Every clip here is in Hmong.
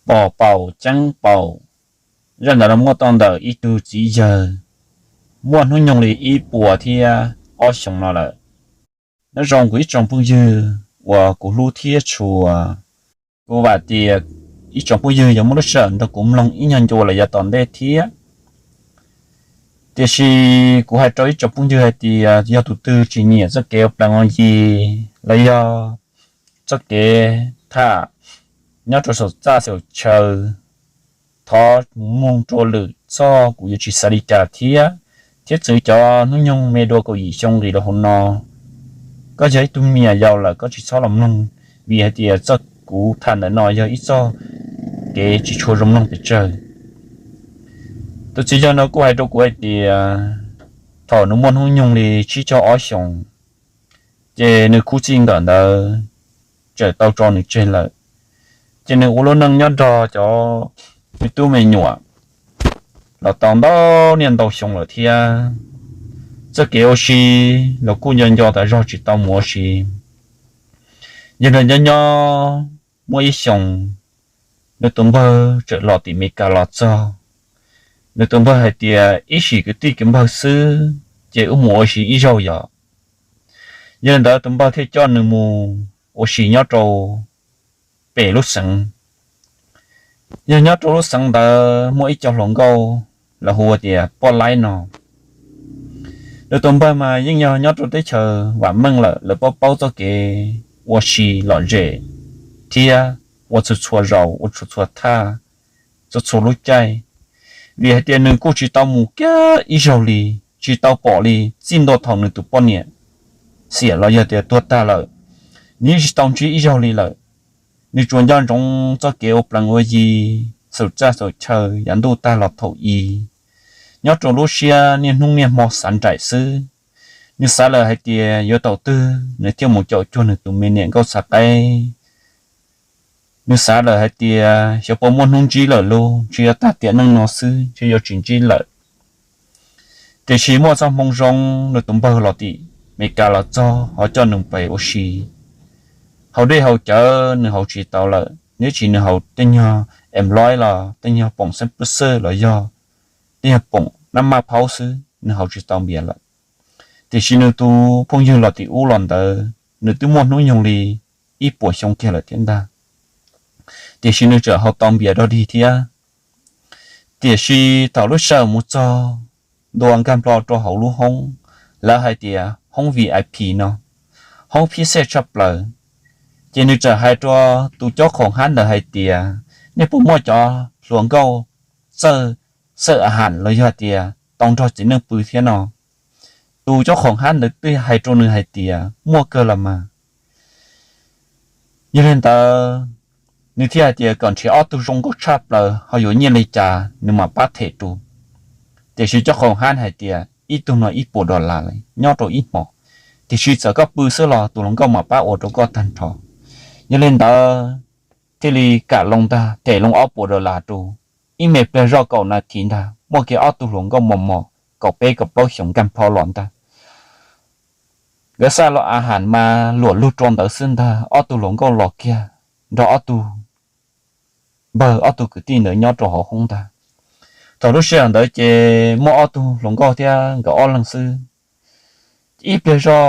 pog paus ceeb paus. Zaj ntawd los muaj tau ntawm ib tug txiv yawg muaj hnub nyoog li ib puas thiab ob xyoos no lawm. Nyob zoo kuv ib tsoom phooj ywg uas kuv hlub thiab tshua, kuv vam tias ib tsoom phooj ywg yuav muaj lub sij hawm nrog kuv mloog ib nyuag ncua los yav tom ntej thiab. Tiam sis kuv hais rau ib tsoom phooj ywg hais tias yog tus twg tsis nyiam txoj kev ua plees ua yi los yog txoj kev tham nyob rau saum txaj saum chaw, thov mus mloog rau lwm txoj, kuv yuav tsis xav li cas thiab. Thiab txwv cov hnub nyoog me dua kaum yim xyoo nqis rau hauv no, koj yog ib tug me nyuam yaus lawm koj tsis txhob los mloog, vim hais tias txoj kuv tham ntawm no yog ib txoj kev tsis tshua zoo mloog pes tsawg. Tus txiv yawg no kuj hais rau kuv hais tias thaum nws muaj hnub nyoog li tsib caug ob xyoos, ces nws khub txij nkawm ntawd txawm tau tso nws tseg lawm. Ces nws ua lub neej nyob nrog cov me tub me nyuam los tau ntau niaj ntau xyoo lawm thiab. Txoj kev ua si los kuj nco nco tas zog tsis tau mus ua si. Yog nws nyob nyob muaj ib xyoos, nws tus npawg txawm los tim Meskas los txog. Nws tus npawg hais tias ib sim kwv tij kwv npawg xwb, ces wb mus ua si ib zaug yom. Yog li ntawd tus npawg thiaj coj nws mus ua si nyob rau pem lub xeev. Yog nyob rau lub xeev ntawd muaj ib co hluas nkauj, lawv hu tias Poj Laib no. Nws tus npawg mas yeej yog nyob rau teb chaws vam meej lawm, lawv paub paub txoj kev ua si lom zem thiab ua txhua txhua zaus, ua txhua txhua thaj, txhua txhua lub caij. Vim hais tias nws kuj tsis tau mus kiag ib zaug li, tsis tau pom li, txij ntua thaum nws tus poj niam xiam los yog tias tuag tag lawm, nws yeej tsis tau ntsib ib zaug li lawm. Nws tsuas nco ntsoov txoj kev ua plees ua yi, xaum txaj xaum chaw yav ntuj tag los thaum i, nyob rau lub siab niaj hnub niaj hmo xav nraim xwb. Nws xav lawm hais tias yuav thaum twg nws thiaj mus caum cuag nws tus me niam nkauj txhav qaib. Nws xav lawm hais tias xyov puas muaj hnub ntsib lawm lauj, ntshe yuav tag tiam neej no xwb, ntshe yuav tsis ntsib lawm. Tiam sis muaj txoj hmoo zoo, nws tus npawg los tim Meskas los txog ho coj nws pais ua si. Haus dej haus cawv nws haus tsis tau lawm, nws tsis, nws haus tej nyuag em loib los tej nyuag poom xeeb pwb xwb los yog tej nyuag poom nab maj phaub xwb, nws haus tsis tau npias lawm. Tiam sis nws tus phooj ywg los tim ub los ntawd nws twb muaj hnub nyoog li ib puas xyoo kiag lawm thiab ntag, tiam sis nws tseem haus tau npias dog dig thiab. Tiam sis thaum lub sij hawm mus txog ntua nkag nplo rau hauv lub hoob, lawv hais tias hoob V I P no, hoob phib xej tshaj plaws, ces nws txawm hais rau tus cob khoom hab ntawd hais tias, nej puas muaj cov hluas nkauj txawj xawb a has los yog tias tau nrog txiv neej pw thiab no? Tus cob khoom hab ntawd twb hais rau nws hais tias muaj kawg los mas. Yog li ntawd, nws thiaj hais tias kom nrhiav ob tug zoo nkauj tshaj plaws ho yuav nyiaj li cas nws mam pab them rau. Tiam sis cob khoom hab hais tias ib tug no ib puas dollar li nyob rau ib hmos, tiam sis txawm koj pw xwb los tus hluas nkauj mam pab ua rau koj tag nrho. Yog li ntawd, thiaj li kam loo ntag, them loo ob puas dollar rau. Ib me pliag zoj kaum nas this ntag, muaj kiag ob tug hluas nkauj mos mos kaum peb kaum plaub xyoos nkag nplo los ntag. Nkawd xaj los a has mas luam lug rau ntawd xwb ntag, ob tug hluas nkauj los kiag nrog ob tug npawg ob tug kwv tij ntawd nyob rau hauv hoob ntag. Thaum lub sij hawm ntawd ces muaj ob tug hluas nkauj thiab nkawd ob leeg xwb. Ib pliag zoj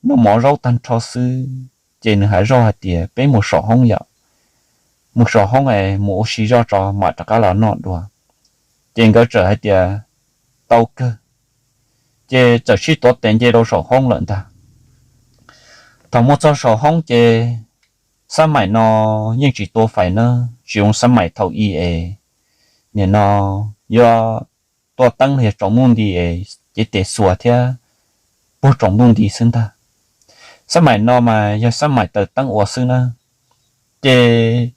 noj mov zaub tag nrho xwb, ces nws hais zoj hais tias peb mus saum hoob yom, mus saum hoob es mus ua si zoj tso mam rov qab los noj dua. Ces nkawd txawm hais tias tau kawg, ces txawm sib tuav tes nce rau saum hoob lawm ntag. Thaum mus txog saum hoob ces xab maim no yeej tsis tua fais na, tsis zoo xab maim thaum i es nim no yuav tua teeb los yog tsaus ntuj nti es cev tes xuas thiab puag tsaus ntuj nti xwb ntag. Xab maim no mas yog xab maim taws teeb ua xwb na. Ces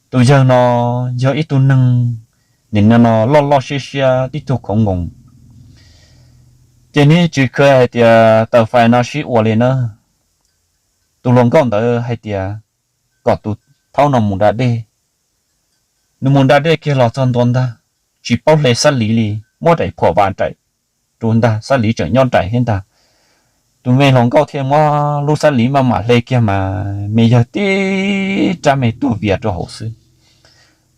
tus yawg no yog ib tug neeg nim no no loj loj siab siab tib tug khoov nkoos, ces nws tsis kheev hais tias taws fais no sib ua li na. Tus hluas nkauj ntawd hais tias kom tus thaub no mus da dej. Nws mus da dej kiag los txog ntua ntag, tsis paub hle xab liv li, muab daim phuam vas nraim rau ntag, xab liv tseem nyob nraim thiab ntag. Tus me hluas nkauj thiaj muab lub xab liv maj mam hle kiag mas me yawg tib rab me tuag vias rau hauv xwb.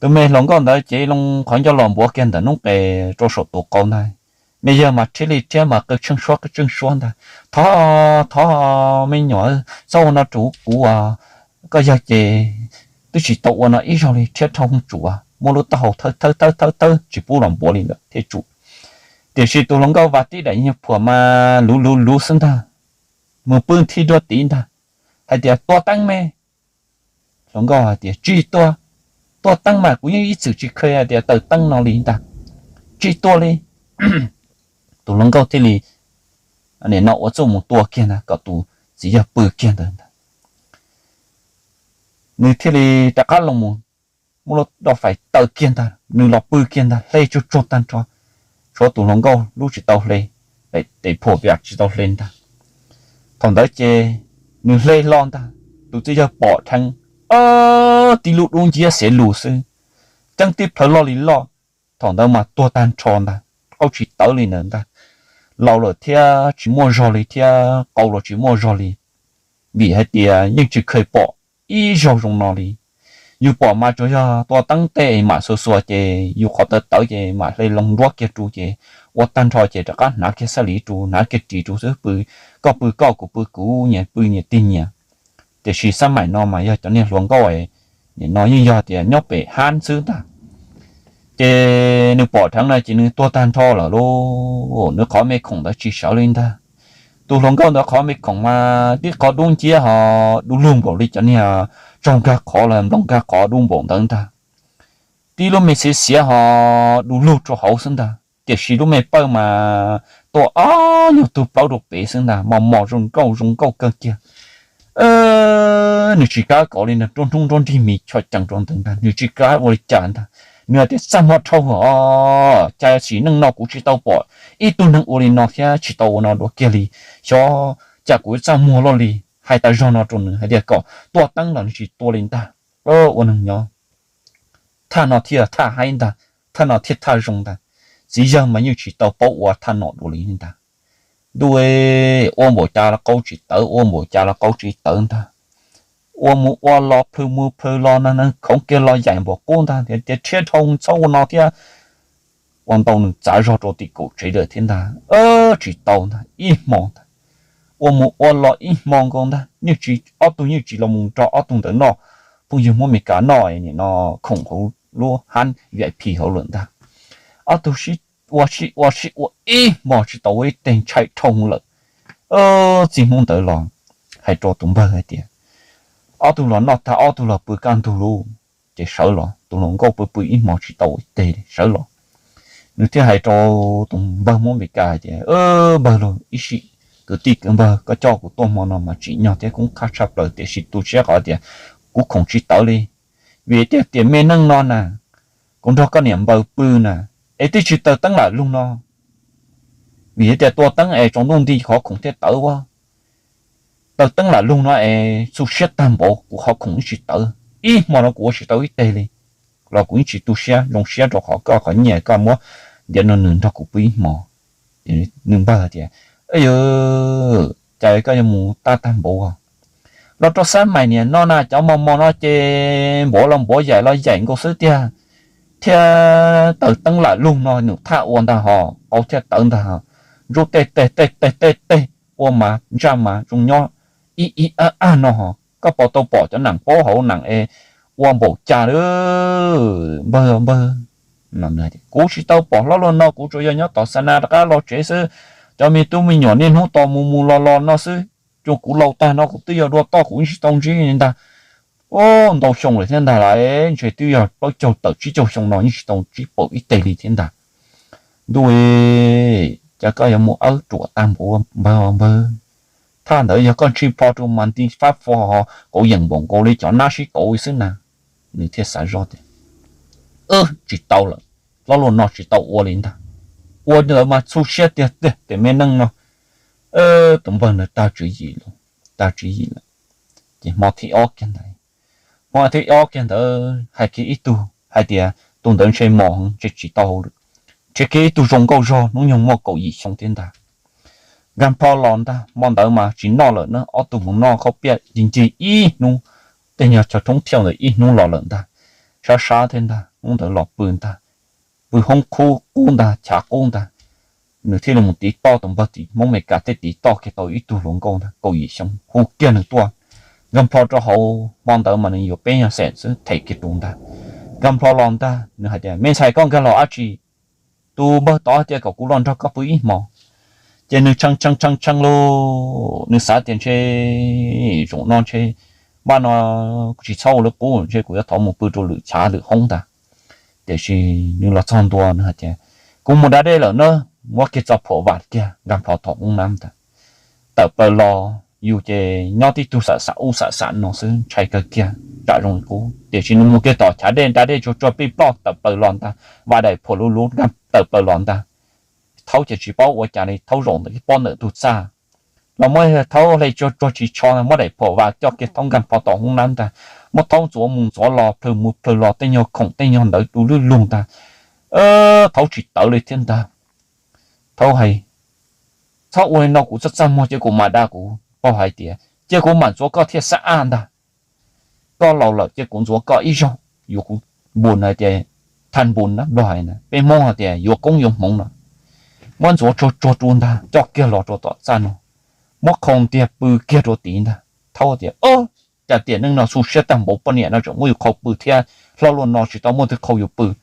Tus me hluas nkauj ntawd ces loo qhov ncauj los npuav kiag ntawm noob qes rau saum tus qau ntag. Me yawg mas rhiab li rhiab mas qw tsheej suab qw tsheej suab ntag: Thov, thov, me nyuam, txhob ua no rau kuv. Koj yawg ces twb tsis tau ua no ib zaug li, rhiab dhau tsum, muab lub taub hau thawb thawb thawb thawb tsis pub los npuav li lawm thiaj tsum. Tiam sis tus hluas nkauj vas tib daim nyuag phuam mas luv luv luv xwb ntag, mus pw thib duab tiv ntag, hais tias: Tua teeb me. Hluas nkauj hais tias: Tsis tua, tua teeb mas kuv yeej ib txwm tsis kheev hais tias taws teeb no li ntag, tsis tua li. Tus hluas nkauj thiaj li nim no ua txuj mus tua kiag ntag kom tus txiv yawg pw kiag ntawd ntag. Nws thiaj li rov qab los mus muab lub dab fais taws kiag ntag, nws los pw kiag ntag, hle tsuag tsuag tag nrho, tshuav tus hluas nkauj lub tsis tau hle, tes phuam viam tsis tau hle ntag. Thaum ntawd ces nws hle hlo ntag, tus txiv yawg pom dheev, tib lub dub nciab xiav lus xwb, ceeb tib plhawv loj li loj. Thaum ntawd mas tuag tag nrho ntag, qaub tsis tawv li ntawd ntag, laus lawm thiab tsis muaj zog li thiab qau los tsis muaj zog li. Vim hais tias yeej tsis kheev pom ib zaug zoo no li. Yus pom mas tsuas yog tua teeb tej mam xuas xuas ces yus qhov tawv tawv ces mam hle loo nruab kiag rau ces ua tag nrho ces rov qab hnav kiag xab liv rau, hnav kiag ris rau xwb, pw koj pw koj, kuv pw kuv, nyias pw nyias tig nyias. Tiam sis xab maim no mas yog cov niag hluas nkauj, nim no yeej yog tias nyob pem hab xwb ntag. Ces nws pom dheev no ces nws tuag tag nrho lawm lauj, nws qhov me khoom ntawd tsis sawv li ntag. Tus hluas nkauj ntawd qhov me khoom mas tib qhov dub nciab ho du lug npaum li cov niag tsaug nkag qhov los nploos nkag qhov du npaum ntawd ntag. Tib lub me xiav xiav ho du lug rau hauv xwb ntag, tiam sis lub me pawj mas tuaj ob nyuag tug plaub rau pem xwb ntag, mos mos zoo nkauj zoo nkauj kawg kiag. Nws tsis kav kov li ntag, nruab hnub nruab nrig mis choj cees rau ntawd ntag, nws tsis kav ua li cas ntag. Nws hais tias: Txaj muag dhau os, cas sim neej no kuv tsis tau pom ib tug neeg ua li no thiab tsis tau ua no dua kiag li. Xyov cas kuv txaj muag loj li, hais tas zog no rau nws hais tias kom tua teeb los nws tsis tua li ntag. Ua neeg nyob, thaj no thiaj thaj haib ntag, thaj no thiaj thaj zoo ntag. Txiv yawg mas yeej tsis tau paub ua thaj no dua li ntag. Ntuj, ua npaum cas los qaub tsis tawv, ua npaum cas los qaub tsis tawv ntag. Ua mus ua los plhws mus plhws los na, khoov kiag los yaim npaum qub ntag, tias rhiab dhau txhob ua no thiab. Ua ntau nws txav zog rau tim kaum tsev lawm thiab ntag, tsis tau ntag, ib hmo ntag. Ua mus ua los ib hmo nkaus ntag, ob tug yeej tsis los mus nrog ob tug ntawd noj, phooj ywg Hmoob Amelikas noj nim no khoom hauv lub hab vip hauv lawm ntag. Ob tug sib ua sib ua sib ua ib hmo tsis tau ua ib teg, ntshai dhau lawm. Txij hnub ntawd los hais rau tus npawg hais tias, ob tug los noj tag ob tug los pw kaj ntug lauj, ces sawv los, tus hluas nkauj pw pw ib hmo tsis tau ua ib teg li, sawv los. Nws thiaj hais rau tus npawg Hmoob Amelikas hais tias, npawg lauj, ib sim kwv tij kwv npawg koj coj kuv tuaj hmo no mas tsim nyog thiab kub qab tshaj plaws, tiam sis tu siab qhov tias kuv khoom tsis tawv li. Vim tias tiam me neej no na, kuv nrog koj niam npawg pw na, es twb tsis taws teeb lam lug no. Vim tias tua teeb es tsaus ntuj nti qhov khoom thiaj tawv a. Taws teeb lam lug no es txhua siab tag npaum kuv qhov khoom yeej tsis tawv, ib hmo no kuv ua tsis tau ib teg li, los kuv yeej tsis tu siab zoo siab rau qhov koj qhov nyiaj koj muab ntiav no nws nrog kuv pw ib hmo. Nws npawg tias, yawg, cas koj yuav mus tag tag npaum a? Los rau xab mais niam no na, cov mos mos no ces npaum los npaum, yaim los yaim nkaus xwb tiag, thiab taws teeb lam lug no nws thaj ua ntag hos, qau thiaj tawv ntag. Ntsuj tej tej tej tej tej tej, ua mas ntsaj mas zoo nyob ib ib ab ab no hos, koj puas tau pom cov nam paub hauv nam es ua npaum cas lawm npawg npawg? Kuv tsis tau pom hlob luag no, kuv tsuas yog nyob tom xa na rov qab los tsev xwb. Cov me tub me nyuam niaj hnub tos mus mus los los no xwb, rau kuv laus tag no kuv twb yog dua toj kuv yeej tsis tau ntsib li ntag. Ntau xyoo lawm thiab ntag las, ntshe twb yog plaub caug tawm tsib caug xyoo no yeej tsis tau ntsib paum ib teg li thiab ntag. Ntuj, cas koj yuav mus awb ruam tag npaum npawg npawg? Thaj ntawd yog koj ntshij plho rau mas nti fab fo, kauv yeem npaum nkaus li cov nab sib kauv xwb na. Nws thiaj xav zoj tias, tsis tau lawm, hlob luag no tsis tau ua li ntag. Ua ntawd mas txhua siab tiag tiag tias me neej no. Tus npawg ntawd tag tswv yim lawm, tag tswv yim lawm. Ces hmo thib ob kiag ntawd, hmo thib ob kiag ntawd hais kiag ib tug hais tias tus ntawd ntshe mos heev ntshe tsis tau hauj lwm, nrhiav kiag ib tug zoo nkauj zog hnub nyoog muaj kaum yim xyoo thiab ntag. Nkag plho los ntag, hmo ntawd mas tsis noj lawm na, ob tug mus noj khaub piaj ncig ncig ib hnub, tej nyuag chaw thoob thiauj ntawd ib hnub los lawm ntag. sab sab thiab ntag. Hnub ntawd los pw ntag, pw hoob qub ntag, chav qub ntag. Nws thiaj li mus tiv toj tus npawg tim Hmoob Mes Kas tej, tiv toj kiag tau ib tug hluas nkauj ntag kaum yim xyoo, hu kiag nws tuaj. Nkag nplho rau hauv, hmo ntawd mas nws yuav peb nyuag xees xwb, them kiag rau ntag. Nkag nplho los ntag, nws hais tias, Me ntxhais, koj nkag los dab tsi? Tus npawg tod tias kom kuv los nrog koj pw ib hmos. Ces nws tshee tshee tshee tshee lauj, nws xav tias ntshe zaum no ntshe, npaj no kuv tsis txhob ua li qub, ntshe kuv yuav thov mus pw rau lwm chav lwm hoob ntag. Tiam sis nws los txog ntua nws hais tias, Kuv mus da dej lawm na, muab kiag txoj phuam vam kiag, nkag nplho tom hoob nab ntag. Tawm plaws los, yus ces nyob tib tug xam xam ub xam xam no xwb, ntshai kawg kiag, tsam zoo li qub. Tiam sis nws mus kiag tom chav dej, da dej tsuag tsuag pij ploj tawm plaws los ntag, vam daim phuam luv luv nkag tawm plaws los ntag. Thaub ces tsis paub ua cas li, Thaub zaum ntawm ib pob ntawm tus txaj los muab Thaub hle tsuag tsuag tsis tsho, muab daim phuam vam coj kiag Thaub nkag nplho tom hoob nab ntag. Muab Thaub ntxuav mus ntxuav los, plhws mus plhws los, tej nyuag khoom tej nyuag ntawd du lwj lug ntag. Thaub tsis tawv li thiab ntag. Thaub hais, Txhob ua li no, kuv txaj txaj muag ces kuv mam da kuv pog hais tias, Cia kuv mam ntxuav koj thiaj xab ab ntag. Koj laus lawm ces kuv ntxuav koj ib zaug, yuav kuv npun hais tias, thaj npun na, Nplog hais na, peb Hmoob hais tias yuav koob yuav hmoov no. Muab ntxuav tsuag tsuag rau ntag, coj kiag los rau tom txaj no, muab qhau ntiag pw kiag rau tid ntag. Thaub tias, Cas tiam neej no xu siab tag npaum, poj niam no tseem muab yus qhau pw thiab, hlob luaj no tsis tau muaj twg qhau yus pw.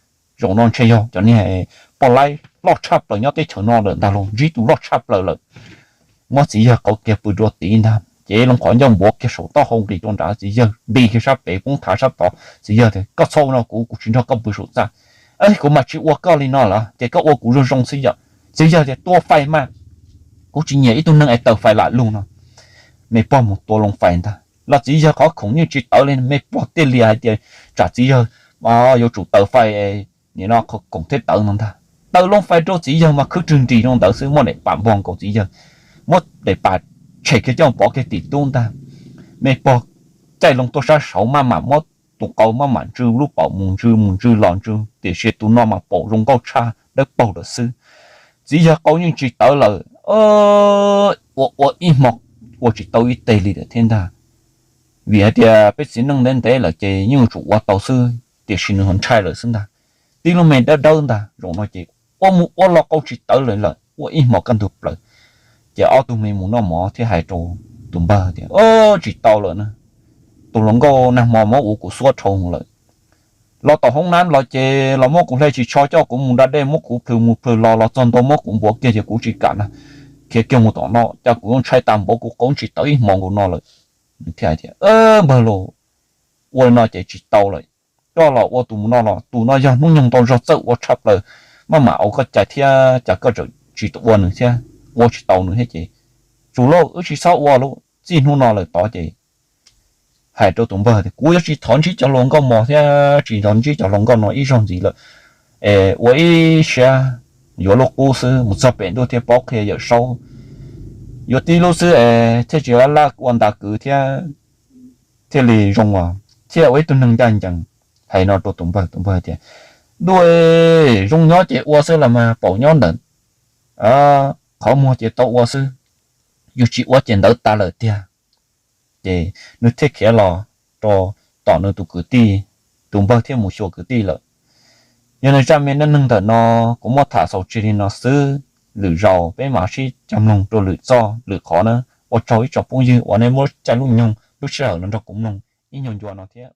Zaum no ntshe yog cov niag poj laib loj tshaj plaws nyob teb chaws no lawm ntag los, ntsib tus loj tshaj plaws lawm. Muab txiv yawg qhau kiag pw rau tid ntag, ces loo qhov ncauj npuav kiag saum taub hau nqis rau nrad, txiv yawg nti kiag sab pem poob thav sab tod. Txiv yawg tias, Koj txhob ua no, kuv kuv tsis nrog koj pw saum txaj. Kuv mam tsis ua koj li no lawm ces koj ua kuv zoo zoo xwb yom. Txiv yawg tias, Tua fais mas, kuv tsis nyiam ib tug neeg es taws fais lam lug no. Me pog mus tua loo fais ntag los txiv yawg qhov khoom yeej tsis tawv li. Me pog thiaj li hais tias tsam txiv yawg yuav tsum taws fais, nim no khoom thiaj tawv no ntag. Taws loo fais rau txiv yawg mas khwb rwg nris rau ntawd xwb, muab daim pam npog nkaus txiv yawg, muab daim pam tshem kiag coj pov kiag tim tub ntag. Me pog caij loo tuaj sab saud maj mam muab tus qau maj mam ntsw lub paum mus ntsw mus ntsw los ntsw, tiam sis tus no mas paum zoo nkauj tshaj dawb paug lawm xwb. Txiv yawg qau yeej tsis tawv lawm, ua ua ib hmo ua tsis tau ib teg li lawm thiab ntag. Vim hais tias peb txiv neej ntev ntev lawm ces yeej yuav tsum ua tau xwb, tiam sis nws ho ntshai lawm xwb ntag. Tib lub me dawb dawb ntag, zaum no ces ua mus ua los qau tsis tawv lawm, ua ib hmo kaj ntug plaws. Ces ob tug me mus noj mov thiab hais rau tus npawg tias, Tsis tau lawm na, tus hluas nkauj nag hmo muab ua kuv xuab dhau lawm. Los tom hoob nab los ces los muab kuv hle tsis tsho, coj kuv mus da dej, muab kuv plhws mus plhws los, los txog ntua muab kuv npuav kiag ces kuv tsis kam na, khiav kiag mus tom no, cas kuv ntshai tas npaum, kuv qau tsis tawv ib hmo nkaus no lawm. Nws thiaj hais tias, Npawg los, ua li no ces tsis tau lawm. Koj los ua tus mus no los, tus no yog hnub nyoog ntau zog txawj ua tshaj plaws, maj mam ua koj cai thiab, cas koj tseem tsis ua nws thiab, ua tsis tau nws thiab ces, tsum lauj, wb tsis txhob ua lauj, txij hnub no lawm tod ces. Hais rau tus npawg tias, Kuv yuav tsis thov ntsib cov hluas nkauj mos thiab tsis thov ntsib cov hluas nkauj no ib zaug ntxiv lawm. Es ua ib siab yuav lub qub xwb, mus txog pem ntuj thiaj paub qhia Yawm Saub. Yuav tib lub xwb es thiaj tsis laj ua nta kwv thiab, thiaj li zoo os, thiaj ua ib tug neeg ncaj ncees. Hais no rau tus npawg, tus npawg tias, Ntuj, zoo nyob ces ua xwb los mas, paum nyob ntawm qhov muag ces tau ua xwb, yus tsis ua ces ntawd tas lawm tiag. Ces nws thiaj khiav los rau tom nws tus kwv tij, tus npawg thiaj mus xyuas kwv tij lawm. Yog nws zaj me neej neeg ntawm no, kuv muab tham xaus tseg li no xwb, lwm zaus peb mam sib cog mloog rau lwm txoj lwm qhov na. Ua tsaug ib tsoom phooj ywg uas nej muab caij lub nyoog lub sij hawm los nrog kuv mloog ib nyuag ncua no thiab.